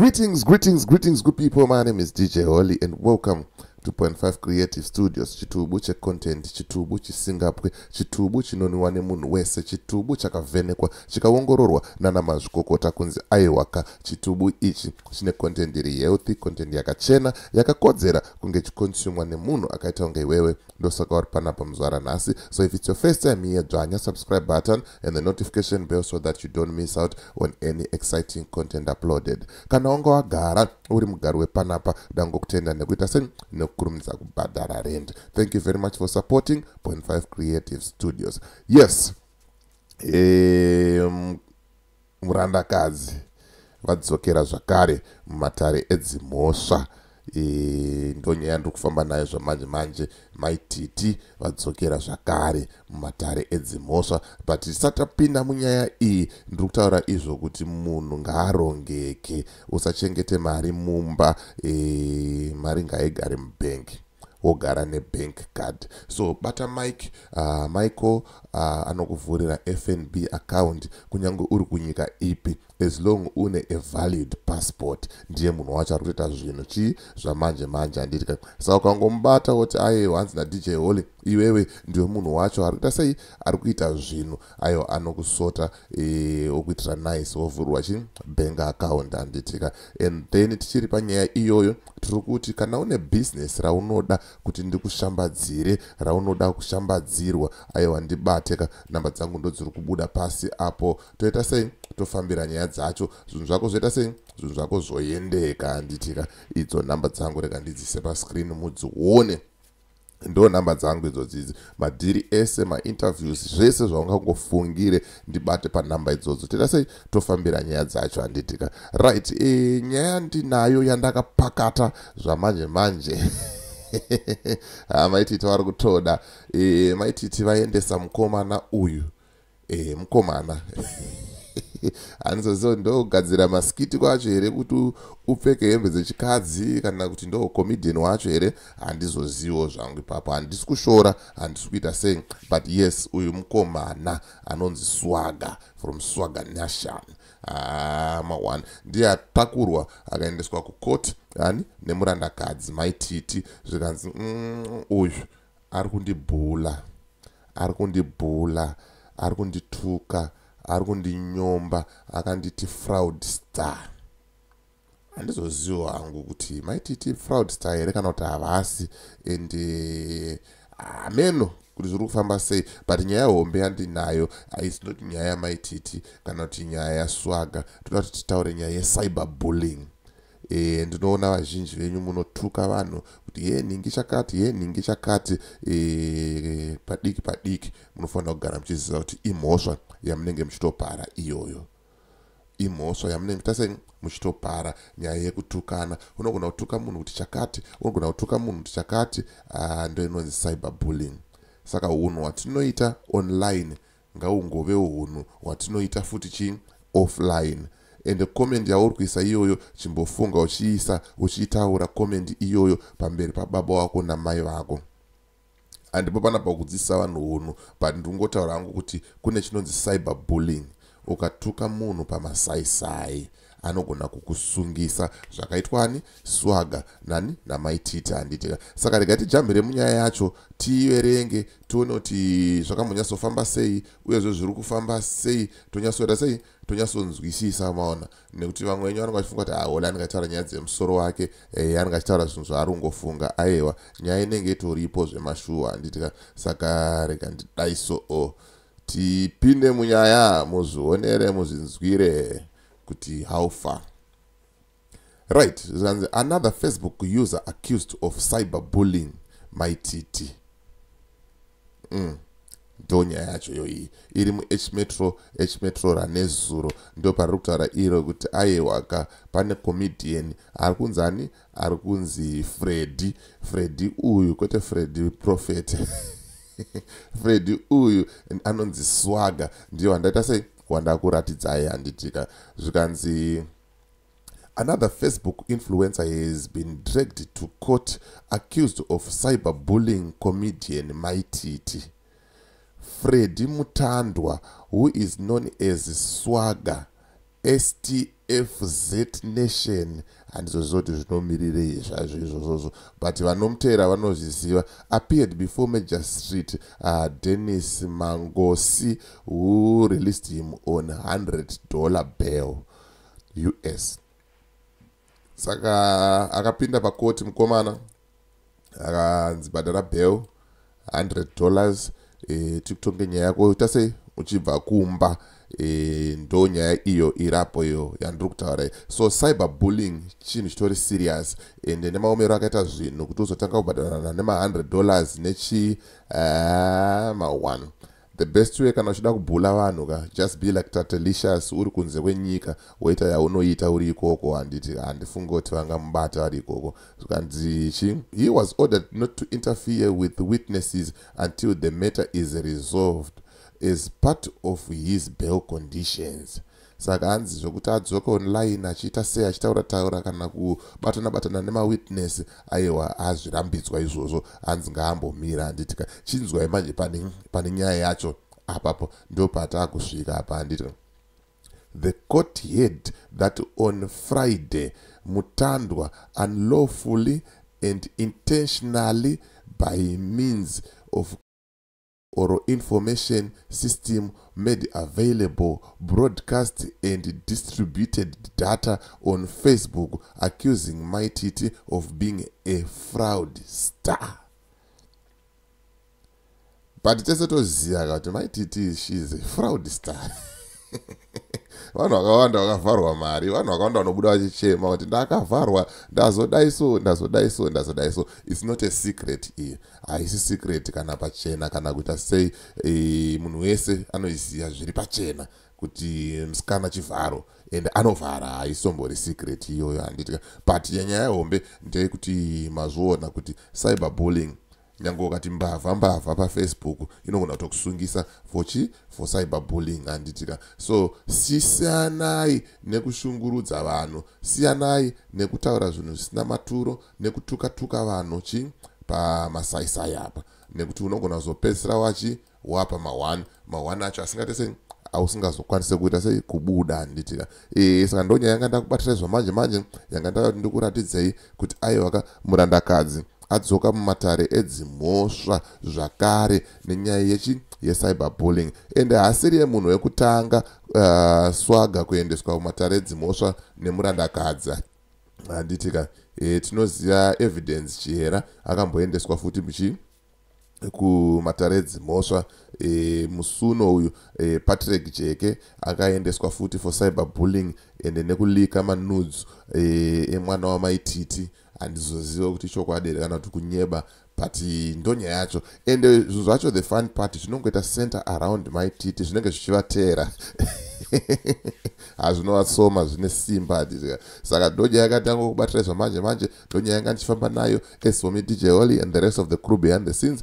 Greetings, greetings, greetings, good people. My name is DJ Holly and welcome to 2.5 Creative Studios. Chitubu checontent, chitubu chisingapwe, chitubu chinonwiwa nemunhu wese, chitubu chakavhenekwa, chikaongororwa nana mazvikokota kunzi aiwaka. Chitubu ichi chine content iri healthy, content yakachena, yakakodzera kunge chiconsumwa nemunhu akaita kunge iwewe. Ndosaka uri panapa muzuva ranhasi. So if it's your first time here, dzvanya subscribe button and the notification bell so that you don't miss out on any exciting content uploaded. Kana wanga wagara uri mugari wepanapa, dangokutenda nekuita sei, nekukurumidza kubhadhara rent. Thank you very much for supporting 0.5 Creative Studios. Yes, murandakadzi vadzokera zvakare mumatare edzimhosva. Ndonyaya ndiri kufamba nayo zvamanje manje. Maititi vadzokera zvakare mumatare edzimhosva, but tisati tapinda munyaya iyi, ndiri kutaura izvo kuti munhu ngaarongeke, usachengete mari mumba. Mari ngaigare mubhengi, wogara nebank card. So bata Mike, Michael anokuvhurira FNB account kunyange uri kunyika ipi, as long une a valid passport. Ndiye munhu wacho ari kutoita zvinhu chii zvamanje manje, handiti? Saka ukangomubata woti aiwa, hanzi naDJ Holly, iwewe ndiwe munhu wacho ari kuita sei, ari kuita zvinhu, aiwa, anokusota, okuitira nice, wovhurwa chi bank account, handitika? And then tichiri panyaya iyoyo, tiri kuti kana une bhizinesi raunoda kuti ndikushambadzire, raunoda kushambadzirwa, aiwa, ndibateka. Namba dzangu ndo dziri kubuda pasi apo. Toita sei? Tofambira nyaya dzacho, zvinhu zvako zvoita sei, zvinhu zvako zvoendeka, handitika? Idzo namba dzangu, rega ndidzise pascreen mudzione. Ndo nhamba dzangu idzodzidzi. Madhiri ese, mainterviews, zvese zvaungangofungire, ndibate panhamba idzodzo. Toita sei? Tofambira nyaya dzacho, handitika? Right, nyaya ndinayo yandakapakata zvamanje manje. Maititi vari kutoda, Maititi vaendesa mukomana uyu. Mukomana handizoziva ndogadzira maskiti kwacho here kuti upfeke hembe dzechikadzi, kana kuti ndo comedian wacho here, handizozivo zvangu ipapo. Handisi kushora, handisi kuita sei, but yes, uyu mukomana anonzi Swaga from Swaga Nation, ma1 ndiye atakurwa akaendeswa kucourt ani nemurandakadzi Maititi. Zvikanzi uyu ari kundibhula, ari kundibhula, ari kundituka, ari kundinyomba, akanditi fraudster. Handizoziva hangu kuti Maititi fraudster here kana kuti havasi, and hameno kuti zviri kufamba sei. But nyaya hombe yandinayo haisi not nyaya yaMaititi kana kuti nyaya yaSwaga. Toda kuti titaure nyaya yecyber bullying. Ndinoona vazhinji venyu munotuka vanhu kuti ye nhingi chakati, ye nhingi chakati. Padiki padiki munofanira kugara muchiziva kuti imhosva yamunenge muchitopara iyoyo, imhosva yamunenge tasei muchitopara. Nyaya yekutukana, unogona kutuka munhu kuti chakati, unogona kutuka munhu kuti chakati. Ndo inonzi cyber bullying. Saka unhu hwatinoita online ngaungovewo unhu hwatinoita futi chii offline. Ende comment yauri kuisa iyoyo, chimbofunga uchiisa, uchiitaura comment iyoyo pamberi pababa wako namai vako. Handipo panapa kudzidzisa vanhu unhu, but ndingotaura hangu kuti kune chinonzi cyber bullying. Ukatuka munhu pamasaisai, anogona kukusungisa, zvakaitwani Swaga nani naMaititi, handitika? Saka rega tijambire munyaya yacho, tiverenge, tione kuti zvakambonyatsofamba sei, uyezve zviri kufamba sei, tonyatsoita sei, tonyatsonzwisisa. Maona, nekuti vamwe venyu vanenge vachifunga kuti ahola anenge achitaura nyaya dzemusoro wake, anenge achitaura zvinhu zvaari kungofunga. Aiwa, nyaya inenge itoripo zvemashuwa, handitika? Saka rega ndidai so o tipinde munyaya, muzvionere, muzvinzwire kuti how far. Right, zvanzi, "Another Facebook user accused of cyberbullying Maititi." Ndo nyaya yacho yoiyi iri muH Metro. H Metro ranezuro ndo pariri kutaura iro kuti aiwaka, pane comedian ari kunzi ani, ari kunzi Freddy. Freddy uyu, kwete Freddy Prophet, Freddy uyu anonzi Swaga, ndiyo wandaita sei, wandakuratidzai, handitika? Zvikanzi, "Another Facebook influencer has been dragged to court accused of cyberbullying comedian Maititi. Freddy Mutandwa, who is known as Swaga, FZ Nation. Handizoziva kuti zvinomirirei zvazvo izvozvozvo, but vanomuteera vanozviziva. Appeared before Magistrate Dennis Mangosi, who released him on $100 bail US. Saka akapinda pakoti mukomana, akanzi bhadhara bail $100, tikutonge nyaya yako tasei uchibva kumba. Ndo nyaya iyo irapo iyo yandiri kutaura. So cyber bullying chinhu chitori serious, ende nemaomero akaita zvinhu kuti uzotanga kubhadharana nema$100 nechi ma1. The best way kana uchida kubhula vanhu ka, just be like Tatelicious, uri kunze kwenyika, woita yaunoita uri ikoko, handiti? Handifungi kuti vangamubata vari ikoko. Zvikanzi chi he was ordered not to interfere with witnesses until the matter is resolved as part of his bail conditions. Saka hanzi zvokuti adzoke online achiita sei, achitaura taura kana kubatana batana nemawitness, aiwa, azvirambidzwa izvozvo. Hanzi ngaambomira, handitika? Chinzwai manje pane nyaya yacho apapo, ndo pataakusvika apa, handiti? The court heard that on Friday, Mutandwa unlawfully and intentionally, by means of or information system made available, broadcast and distributed data on Facebook accusing Mai Titi of being a fraud star. But tese toziva kuti Mai Titi, she is a fraud star. Vanhu vakawanda vakavharwa mari, vanhu vakawanda vanobuda vachichema kuti ndakavharwa, ndazodai so, ndazodai so, ndazodai so. It's not a secret iyi, haisi secret kana pachena kana kuita sei. Munhu wese anoiziva zviri pachena kuti musikana chivharo and anovhara, haisombori secret iyoyo, handiti? But nyaya yehombe ndeyekuti mazviona kuti cyber bullying, nyange ukati mbavha mbavha paFacebook, inogona kutokusungisa for chi for cyber bullying, handitika? So siyanai nekushungurudza vanhu, siyanai nekutaura zvinhu zvisina maturo, nekutuka-tuka vanhu chi pamasaisai apa, nekuti unogona kuzopedzisira wachi wapa ma1 ma1 acho asingate sei, ausingazokwanise kuita sei, kubuda, handitika? Saka ndo nyaya yanga ndakubatira zvamanje manje, yanga ndava kuti ndikuratidzei kuti aiwaka, murandakadzi adzoka mumatare edzimhosva zvakare nenyaya yechi yecyber bullying. Ende haasiri yemunhu wekutanga Swaga kuendeswa mumatare edzimhosva nemurandakadzi, handitika? Tinoziva Evidence Chihera akamboendeswa futi muchi kumatare edzimhosva. Musuno uyu, Patrick Jeke akaendeswa futi for cyber bullying ende nekuleaka manudes emwana waMai Titi. Handizoziva kuti chokwadi here kana kuti kunyeba, but ndonyaya yacho. Ende zvinhu zvacho, the fun part, zvinongoita center around Mai Titi, zvinenge zvichivateera, hazvinovatsoma zvine simba. Saka ndonyaya yakatanga kubatira zvamanje manje, ndonyaya yanga ndichifamba nayo. As for me, DJ Holly and the rest of the crew behind the scenes.